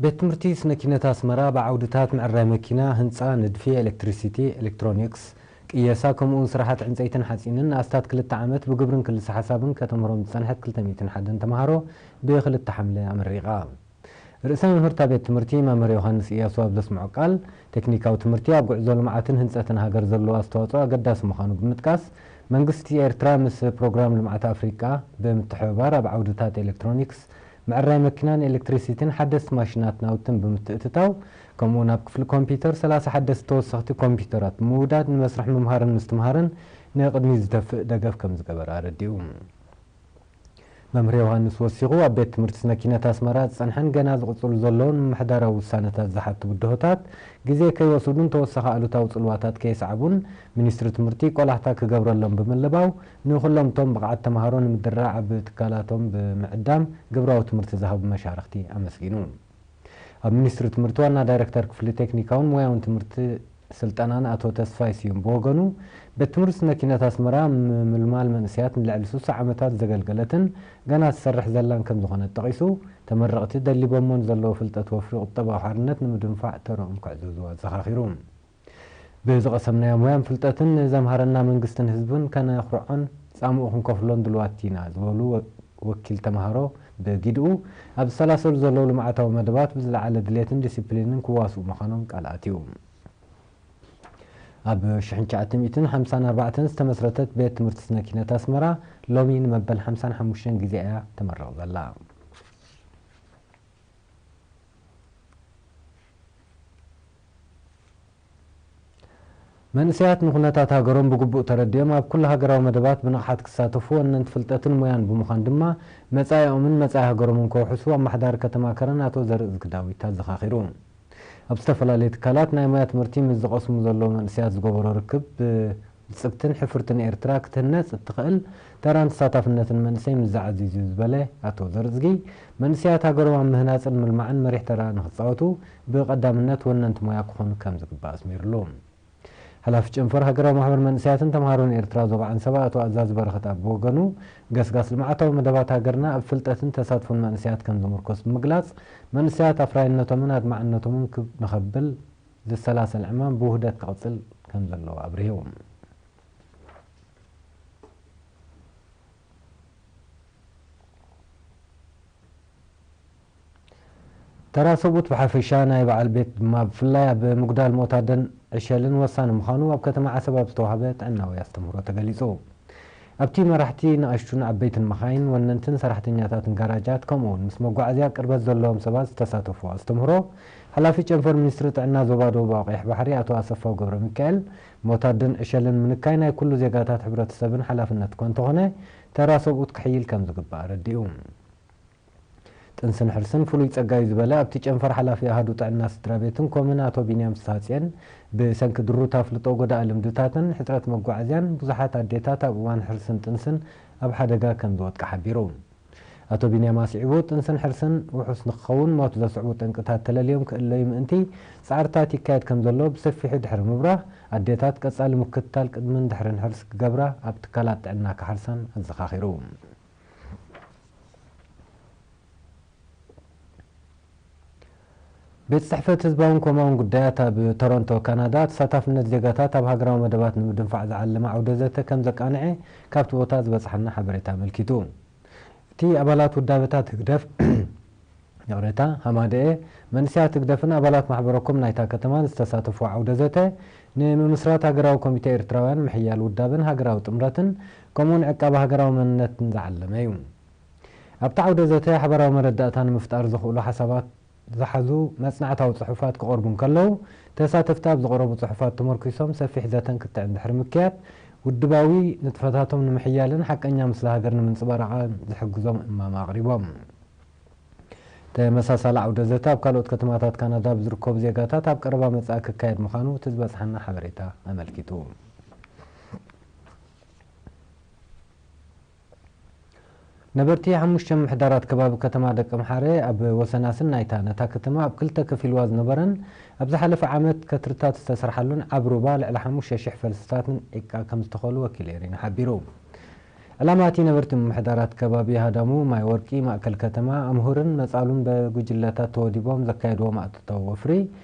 ቤት ትምህርቲ ስነ ኪነት ኣስመራ ብዓውድታት ምዕራይ መኪና፣ ህንጻ፣ ንድፊ፣ ኤሌክትሪሲቲ፣ ኤሌክትሮኒክስ፣ ቅየሳ፣ ከምኡውን ስራሓት ዕንጸይትን ሓጺንን ንኣስታት ክልተ ዓመት ብግብርን ክልሰ ሓሳብን ከተምህሮም ዝጸንሐት ክልተ ሚእትን ሓደን ተምሃሮ ብክልተ ሓምለ ኣመሪቓ። ርእሰ መምህርታ ቤት ትምህርቲ መምህር ዮሃንስ እያሱ ኣብ ዘስምዖ ቃል፣ ቴክኒካዊ ትምህርቲ ኣብ ጉዕዞ ልምዓትን ህንጸትን ሃገር ዘለዎ ኣስተዋጽኦ ኣገዳሲ ምዃኑ ብምጥቃስ፣ መንግስቲ ኤርትራ ምስ ፕሮግራም ልምዓት ኣፍሪቃ ብምትሕብባር ኣብ ዓውድታት ኤሌክትሮኒክስ፣ ምዕራይ መኪናን ኤሌክትሪሲቲን ሓደስቲ ማሽናት ናውትን ብምትእትታው፣ ከምኡውን ኣብ ክፍሊ ኮምፒውተር ሰላሳ ሓደስቲ ተወሰኽቲ ኮምፒውተራት ብምውዳድ ንመስርሕ ምምሃርን ምስትምሃርን ንቕድሚት ዝደፍእ ደገፍ ከም ዝገበረ ኣረዲኡ። መምህር ዮሃንስ ወሲኹ፣ ኣብ ቤት ትምህርቲ ስነ ኪነት ኣስመራ ዝጸንሐን ገና ዝቕጽሉ ዘለውን ምምሕዳራዊ ውሳነታት ዝሓቱ ብድሆታት ግዜ ከይወስዱን ተወሳኺ ኣሉታዊ ጽልዋታት ከየስዓቡን ሚኒስትሪ ትምህርቲ ቆላሕታ ክገብረሎም ብምልባው፣ ንኹሎም እቶም ብቕዓት ተምሃሮ ንምድራዕ ኣብ ትካላቶም ብምዕዳም ግብራዊ ትምህርቲ ዝሃቡ መሻርኽቲ ኣመስጊኑ። ኣብ ሚኒስትሪ ትምህርቲ ዋና ዳይሬክተር ክፍሊ ቴክኒካውን ሞያውን ትምህርቲ ስልጠናን ኣቶ ተስፋይ ስዩም ብወገኑ፣ ቤት ትምህርቲ ስነ ኪነት ኣስመራ ምምልማል መንእሰያት ንልዕሊ ስሳ ዓመታት ዘገልገለትን ገና ትሰርሕ ዘላን ከም ዝኾነት ጠቒሱ፣ ተመረቕቲ ደሊቦሞ ንዘለዉ ፍልጠት ወፍሪ ቁጠባዊ ሓርነት ንምድንፋዕ ተረኦም ክዕዘዙ ኣዘኻኺሩ። ብዝቐሰምናዮ ሞያን ፍልጠትን ንዘምሃረና መንግስትን ህዝብን ከነኹርዖን ጻምኡ ክንከፍሎን ድልዋት ኢና ዝበሉ ወ-፣ ወኪል ተምሃሮ ብጊድኡ፣ ኣብ ዝሰላሰሉ ዘለዉ ልምዓታዊ መደባት ብዝለዓለ ድሌትን ዲሲፕሊንን ክዋስኡ ምዃኖም ቃል ኣትዩ። ኣብ ሽሕን ትሽዓተ ሚእትን ሓምሳን ኣርባዕተን ዝተመስረተት ቤት ትምህርቲ ስነ ኪነት ኣስመራ ሎሚ ንመበል ሓምሳን ሓሙሽተን ግዜ እያ ተመርቕ ዘላ። መንእሰያት ንኩነታት ሃገሮም ብግቡእ ተረዲኦም ኣብ ኩሉ ሃገራዊ መደባት ብንቕሓት ክሳተፉ ወነንቲ ፍልጠትን ሞያን ብምዃን ድማ መጻኢኦምን መጻኢ ሃገሮምን ከውሕሱ ኣማሕዳሪ ከተማ ከረን ኣቶ ዘርእዝጊ ዳዊት ኣዘኻኺሩ። ኣብ ዝተፈላለዩ ትካላት ናይ ሞያ ትምህርቲ ምስ ዝቐስሙ ዘለዉ መንእሰያት ዝገበሮ ርክብ፣ ብልጽግትን ሕፍርትን ኤርትራ ክትህነጽ እትኽእል ተራን ተሳታፍነትን መንእሰይ ምስ ዝዓዚዝ እዩ ዝበለ ኣቶ ዘርእዝጊ፣ መንእሰያት ሃገሮም ኣብ ምህናጽን ምልማዕን መሪሕ ተራ ንኽጻወቱ ብቐዳምነት ወነንቲ ሞያ ክኾኑ ከም ዝግባእ ኣስሚርሉ። ሓላፊ ጨንፈር ሃገራዊ ማሕበር መንእሰያትን ተምሃሮን ኤርትራ ዞባ ዓንሰባ ኣቶ ኣዛዚ በረኸት ኣብ ወገኑ፣ ገስጋስ ልምዓታዊ መደባት ሃገርና ኣብ ፍልጠትን ተሳትፎን መንእሰያት ከም ዝምርኮስ ብምግላጽ፣ መንእሰያት ኣፍራይነቶምን ኣድማዕነቶምን ክብ-፣ ንኸብል ዝሰላሰል ዕማም ብውህደት ክቕጽል ከም ዘለዎ ኣብሪሁ። ተራ ሰብኡት ብሓፈሻ፣ ናይ በዓል ቤት ድማ ብፍላይ ኣብ ምጉዳል ሞት ኣደን ዕሸልን ወሳኒ ምዃኑ ኣብ ከተማ ዓሰብ ኣብ ዝተዋህበ ጥዕናዊ ኣስተምህሮ ተገሊጹ። ኣብቲ መራሕቲ ንኣሽቱን ዓበይትን መኻይን፣ ወነንትን ሰራሕተኛታትን ጋራጃት፣ ከምኡውን ምስ መጓዓዝያ ቅርበት ዘለዎም ሰባት ዝተሳተፉ ኣስተምህሮ፣ ሓላፊ ጨንፈር ሚኒስትሪ ጥዕና ዞባ ደቡባዊ ቀይሕ ባሕሪ ኣቶ ኣሰፋው ገብረ ሚካኤል፣ ሞት ኣደን ዕሸልን ምንካይ ናይ ኩሉ ዜጋታት ሕብረተሰብን ሓላፍነት እኳ እንተኾነ፣ ተራ ሰብኡት ክሕይል ከም ዝግባእ ኣረዲኡ። ጥንስን ሕርስን ፍሉይ ጸጋ እዩ ዝበለ ኣብቲ ጨንፈር ሓላፊ ኣሃዱ ጥዕና ስድራ ቤትን ኮምን ኣቶ ቢንያም ፍስሃጽየን፣ ብሰንኪ ድሩት ኣፍልጦ ጎዳኢ ልምድታትን ሕጽረት መጓዓዝያን ብዙሓት ኣዴታት ኣብ እዋን ሕርስን ጥንስን ኣብ ሓደጋ ከም ዝወድቃ ሓቢሩ። ኣቶ ቢንያም ኣስዒቡ፣ ጥንስን ሕርስን ውሑስ ንክኸውን ሞት ዘስዕቡ ጠንቅታት ተለልዮም ክእለዩ ምእንቲ ጻዕርታት ይካየድ ከም ዘሎ ብሰፊሑ ድሕሪ ምብራህ፣ ኣዴታት ቀጻሊ ምክትታል ቅድምን ድሕርን ሕርስ ክገብራ ኣብ ትካላት ጥዕና ክሓርሳን ኣዘኻኺሩ። ቤት ጽሕፈት ህዝባውን ኮማውን ጉዳያት ኣብ ቶሮንቶ ካናዳ፣ ተሳታፍነት ዜጋታት ኣብ ሃገራዊ መደባት ንምድንፋዕ ዝዓለመ ዓውደ ዘተ ከም ዘቃንዐ ካብቲ ቦታ ዝበጽሓና ሓበሬታ ኣመልኪቱ። እቲ ኣባላት ውዳበታት ህግደፍ፣ ይቕሬታ፣ ሃማደኤ፣ መንእሰያት ህግደፍን ኣባላት ማሕበረ ኮም ናይታ ከተማን ዝተሳተፉ ዓውደ ዘተ፣ ንምምስራት ሃገራዊ ኮሚተ ኤርትራውያን፣ ምሕያል ውዳበን ሃገራዊ ጥምረትን፣ ከምኡውን ዕቃበ ሃገራዊ መንነትን ዝዓለመ እዩ። ኣብቲ ዓውደ ዘተ ሓበራዊ መረዳእታ ንምፍጣር ዘኽእሉ ሓሳባት ዝሓዙ መጽናዕታዊ ጽሑፋት ክቐርቡ እንከለዉ፣ ተሳተፍቲ ኣብ ዝቐረቡ ጽሑፋት ተመርኲሶም ሰፊሕ ዘተን ክትዕን ድሕሪ ምክያድ፣ ውድባዊ ንጥፈታቶም ንምሕያልን ሓቀኛ ምስሊ ሃገር ንምንጽባራቕን ዝሕግዞም እማመ ኣቕሪቦም። ተመሳሳሊ ዓውደ ዘተ ኣብ ካልኦት ከተማታት ካናዳ ብዝርከቡ ዜጋታት ኣብ ቀረባ መጻኢ ክካየድ ምዃኑ እቲ ዝበጽሓና ሓበሬታ ኣመልኪቱ። ነበርቲ ሓሙሽተ ምምሕዳራት ከባቢ ከተማ ደቀምሓረ ኣብ ወሰናስን ናይታ ነታ ከተማ ኣብ ክልተ ከፊልዋ ዝነበረን ኣብ ዝሓለፈ ዓመት ከትርታት ዝተሰርሓሉን ዓቢ ሩባ ልዕሊ ሓሙሽተ ሽሕ ፈልስታትን ዒቃ ከም ዝተኸሉ ወኪል ኤሪና ሓቢሩ። ዕላማ እቲ ነበርቲ ምምሕዳራት ከባቢ ሃዳሙ፣ ማይ ወርቂ፣ ማእከል ከተማ፣ ኣምሁርን መጻሉን በጉጅለታት ተወዲቦም ዘካየድዎ ማእቶታዊ ወፍሪ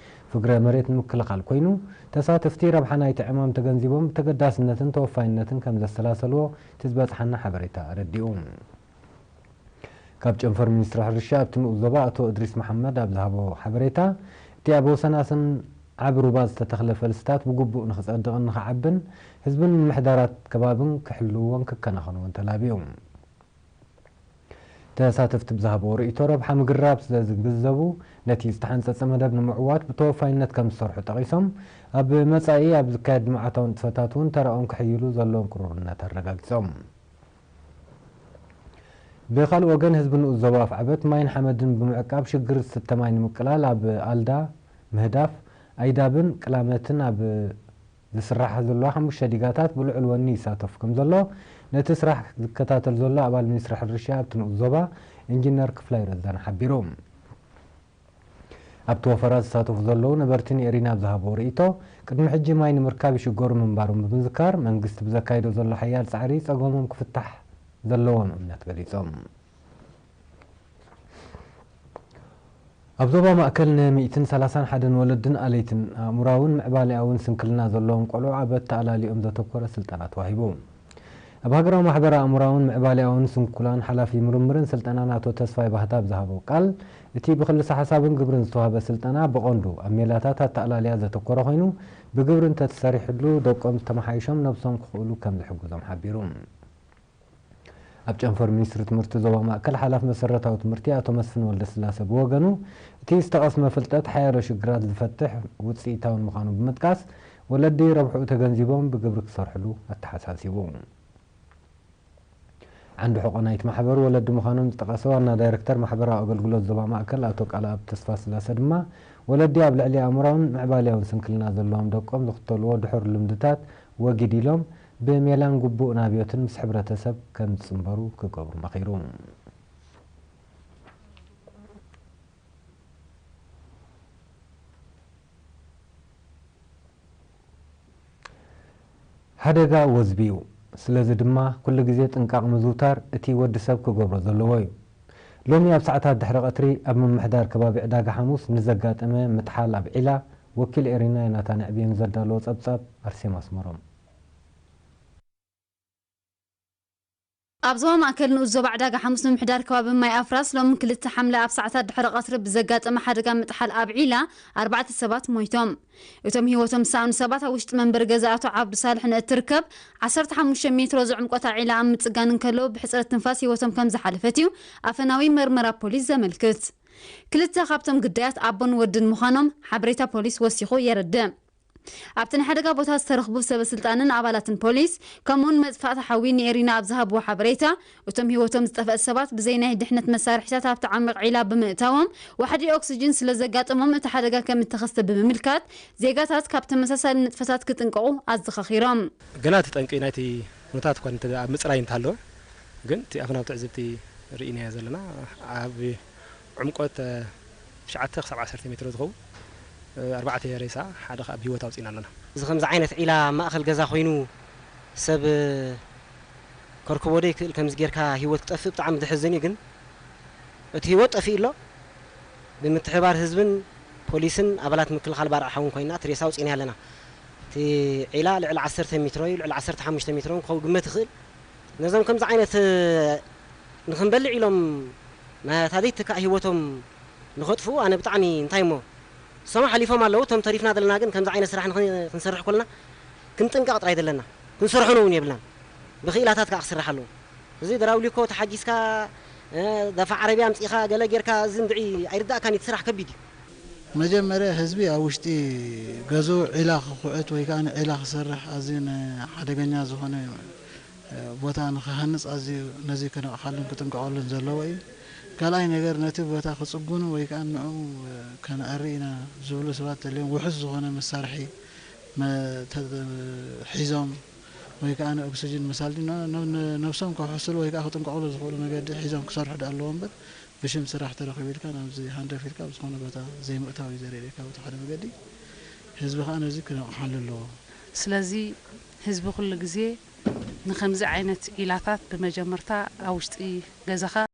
ፍግረ መሬት ንምክልኻል ኮይኑ፣ ተሳተፍቲ ረብሓ ናይቲ ዕማም ተገንዚቦም ብተገዳስነትን ተወፋይነትን ከም ዘሰላሰልዎ እቲ ዝበጽሓና ሓበሬታ ኣረዲኡ። ካብ ጨንፈር ሚኒስትሪ ሕርሻ ኣብቲ ንኡስ ዞባ ኣቶ እድሪስ መሓመድ ኣብ ዝሃቦ ሓበሬታ፣ እቲ ኣብ ወሰናስን ዓቢ ሩባ ዝተተኽለ ፈልስታት ብግቡእ ንኽጸድቕን ንኽዓብን ህዝብን ምምሕዳራት ከባብን ክሕልውዎን ክከናኸንዎን ተላብዩ። ተሳተፍቲ ብዝሃብዎ ርእይቶ ረብሓ ምግራብ ስለ ዝግንዘቡ፣ ነቲ ዝተሓንጸጸ መደብ ንምዕዋት ብተወፋይነት ከም ዝሰርሑ ጠቒሶም፣ ኣብ መጻኢ ኣብ ዝካየድ ልምዓታዊ ንጥፈታት እውን ተራኦም ከሕይሉ ዘለዎም ቅሩርነት ኣረጋጊጾም። ብኻልእ ወገን፣ ህዝቢ ንኡስ ዞባ ኣፍዓበት ማይን ሓመድን ብምዕቃብ ሽግር ዝስተ ማይ ንምቅላል ኣብ ኣልዳ፣ ምህዳፍ፣ ኣይዳብን ቅላመትን ኣብ ዝስራሕ ዘሎ ሓሙሽተ ዲጋታት ብልዑል ወኒ ይሳተፉ ከም ዘሎ ነቲ ስራሕ ዝከታተል ዘሎ ኣባል ሚኒስትሪ ሕርሻ ኣብቲ ንኡስ ዞባ ኢንጂነር ክፍላይ ረዛን ሓቢሩ። ኣብቲ ወፈራ ዝሳተፉ ዘለዉ ነበርቲ ንኤሪና ኣብ ዝሃብዎ ርእይቶ፣ ቅድሚ ሕጂ ማይ ንምርካብ ይሽገሩ ምንባሮም ብምዝካር፣ መንግስቲ ብዘካይዶ ዘሎ ሓያል ጻዕሪ ጸገሞም ክፍታሕ ዘለዎም እምነት ገሊጾም። ኣብ ዞባ ማእከል ን ሚእትን ሰላሳን ሓደን ወለድን ኣለይትን ኣእምራውን ምዕባሌኣውን ስንክልና ዘለዎም ቆልዑ ኣብ ኣተኣላሊኦም ዘተኮረ ስልጠና ተዋሂቡ። ኣብ ሃገራዊ ማሕበረ ኣእምራውን ምዕባሌኣውን ስንኩላን ሓላፊ ምርምርን ስልጠናን ኣቶ ተስፋይ ባህታ ኣብ ዝሃቦ ቃል፣ እቲ ብክልሰ ሓሳብን ግብርን ዝተዋህበ ስልጠና ብቐንዱ ኣብ ሜላታት ኣተኣላልያ ዘተኮረ ኮይኑ፣ ብግብሪ እንተተሰሪሕሉ ደቆም ተመሓይሾም ነብሶም ክኽእሉ ከም ዝሕግዞም ሓቢሩ። ኣብ ጨንፈር ሚኒስትሪ ትምህርቲ ዞባ ማእከል ሓላፊ መሰረታዊ ትምህርቲ ኣቶ መስፍን ወልደስላሰ ብወገኑ፣ እቲ ዝተቐስመ ፍልጠት ሓያሎ ሽግራት ዝፈትሕ ውፅኢታውን ምዃኑ ብምጥቃስ፣ ወለዲ ረብሕኡ ተገንዚቦም ብግብሪ ክሰርሕሉ ኣተሓሳሲቡ። ዓንዲ ሕቖ ናይቲ ማሕበር ወለዲ ምዃኖም ዝጠቐሰ ዋና ዳይሬክተር ማሕበራዊ ኣገልግሎት ዞባ ማእከል ኣቶ ቃልኣብ ተስፋስላሰ ድማ፣ ወለዲ ኣብ ልዕሊ ኣእምራውን ምዕባሌያውን ስንክልና ዘለዎም ደቆም ዝኽተልዎ ድሑር ልምድታት ወጊድ ኢሎም፣ ብሜላን ግቡእ ናብዮትን ምስ ሕብረተሰብ ከም ዝጽንበሩ ክገብሩ መኺሩ። ሓደጋ ወዝቢ እዩ። ስለዚ ድማ ኩሉ ግዜ ጥንቃቕ ምዝውታር እቲ ወዲ ሰብ ክገብሮ ዘለዎ እዩ። ሎሚ ኣብ ሰዓታት ድሕሪ ቀትሪ ኣብ ምምሕዳር ከባቢ ዕዳጋ ሓሙስ ንዘጋጠመ ምጥሓል ኣብ ዒላ፣ ወኪል ኤሪና ዮናታን ኣዕብዩ ንዘዳለዎ ጸብጻብ ኣርሴማ ኣስመሮም። ኣብ ዞባ ማእከል ንኡስ ዞባ ዕዳጋ ሓሙስ ምምሕዳር ከባቢ ማይ ኣፍራስ ሎሚ ክልተ ሓምለ ኣብ ሰዓታት ድሕሪ ቀትሪ ብዘጋጠመ ሓደጋ ምጥሓል ኣብ ዒላ ኣርባዕተ ሰባት ሞይቶም። እቶም ህይወቶም ዝሰኣኑ ሰባት ኣብ ውሽጢ መንበሪ ገዛ ኣቶ ዓብዱ ሳልሕ ንእትርከብ ዓሰርተ ሓሙሽተ ሜትሮ ዝዕምቆታ ዒላ ኣብ ምጽጋን እንከለዉ ብሕጽረት ትንፋስ ህይወቶም ከም ዝሓለፈት እዩ ኣፈናዊ መርመራ ፖሊስ ዘመልክት። ክልተ ካብቶም ግዳያት ኣቦን ወድን ምዃኖም ሓበሬታ ፖሊስ ወሲኹ የረድእ። ኣብቲ ናይ ሓደጋ ቦታ ዝተረኽቡ ሰበ ስልጣንን ኣባላትን ፖሊስ፣ ከምኡውን መጥፋእቲ ሓዊ ንኤሪና ኣብ ዝሃብዎ ሓበሬታ፣ እቶም ህይወቶም ዝጠፍአ ሰባት ብዘይ ናይ ድሕነት መሳርሒታት ኣብቲ ዓሚቕ ዒላ ብምእታዎም፣ ዋሕዲ ኦክስጅን ስለ ዘጋጠሞም እቲ ሓደጋ ከም እተኸስተ ብምምልካት፣ ዜጋታት ካብ ተመሳሳሊ ንጥፈታት ክጥንቀቑ ኣዘኻኺሮም። ገና እቲ ጠንቂ ናይቲ ኩነታት እኳ እንተ ኣብ ምጽራይ እንተሃለወ፣ ግን እቲ ኣፈናዊ ትዕዝብቲ ርኢናዮ ዘለና ኣብ ዕምቆት፣ እ፣ ትሽዓተ ክሳብ ዓሰርተ ሜትሮ ዝኸውን፣ እ፣ ኣርባዕተ ሬሳ፣ ሓደ ከኣ ብህይወት ኣውጺእና ኣለና። እዚ ከምዚ ዓይነት ዒላ ኣብ ማእከል ገዛ ኮይኑ ሰብ፣ እ፣ ከርክቦ ዘይክእል ከምዚ ጌርካ ህይወት ክጠፍእ ብጣዕሚ ዘሕዝን እዩ። ግን እቲ ህይወት ጠፊኡ ኣሎ። ብምትሕብባር ህዝብን ፖሊስን ኣባላት ምክልኻል ባርዕ ሓውን ኮይና እቲ ሬሳ ኣውጺእናዮ ኣለና። እቲ ዒላ ልዕሊ ዓሰርተ ሜትሮ እዩ፣ ልዕሊ ዓሰርተ ሓሙሽተ ሜትሮ እውን ክኸውን ግመት ይኽእል። ነዞም ከምዚ ዓይነት፣ እ፣ ንኽንበልዕ ኢሎም ነታ ዘይትካእ ህይወቶም ንኸጥፍኡ ኣነ ብጣዕሚ እንታይ እሞ፣ እሶም ሓሊፎም ኣለዉ፣ እቶም ተሪፍና ዘለና ግን ከምዚ ዓይነት ስራሕ ንኽ-፣ ክንሰርሕ ከለና ክንጥንቀቕ ጥራይ ዘለና፣ ክንሰርሖ እውን የብልናን። ብኽኢላታት ከኣ ክስራሕ ኣለዎ። እዚ ድራውሊኮ ተሓጊዝካ፣ እ፣ ዳፋ ዓረብያ ኣምጺእካ ገለ ጌርካ እዚ እንድዒ ኣይርዳእካን እዩ፣ እቲ ስራሕ ከቢድ እዩ። መጀመርያ ህዝቢ ኣብ ውሽጢ ገዝኡ ዒላ ክኹዕት ወይ ከኣ ዒላ ክሰርሕ ኣዝዩ ን-፣ ሓደገኛ ዝኾነ ቦታ ንኽሃንጽ ኣዝዩ ነዚ ክነቕሓሉን ክጥንቀቐሉን ዘለዎ እዩ። ካልኣይ ነገር ነቲ ቦታ ክጽጉኑ ወይ ከኣ ንዕኡ ከነዕሪ ኢና ዝብሉ ሰባት ተልዮም ውሑስ ዝኾነ መሳርሒ መ-፣ ተ-፣ ሒዞም ወይ ከኣ ንኦክስጅን መሳልዲ ነ-፣ ነ-፣ ነ-፣ ነብሶም ከውሕስሉ ወይ ከኣ ክጥንቀቕሉ ዝኽእሉ መገዲ ሒዞም ክሰርሑ ደኣ ኣለዎ እምበር ብሽም ስራሕ ተረኺቡ ኢልካ ናብዚ ሃንደፍ ኢልካ ኣብ ዝኾነ ቦታ ዘይምእታው እዩ ዘርእየካ በቲ ሓደ መገዲ። ህዝቢ ከኣ ነዚ ክነቕሓሉ ኣለዎ። ስለዚ ህዝቢ ኩሉ ግዜ ንከምዚ ዓይነት ኢላታት ብመጀመርታ ኣብ ውሽጢ ገዛኻ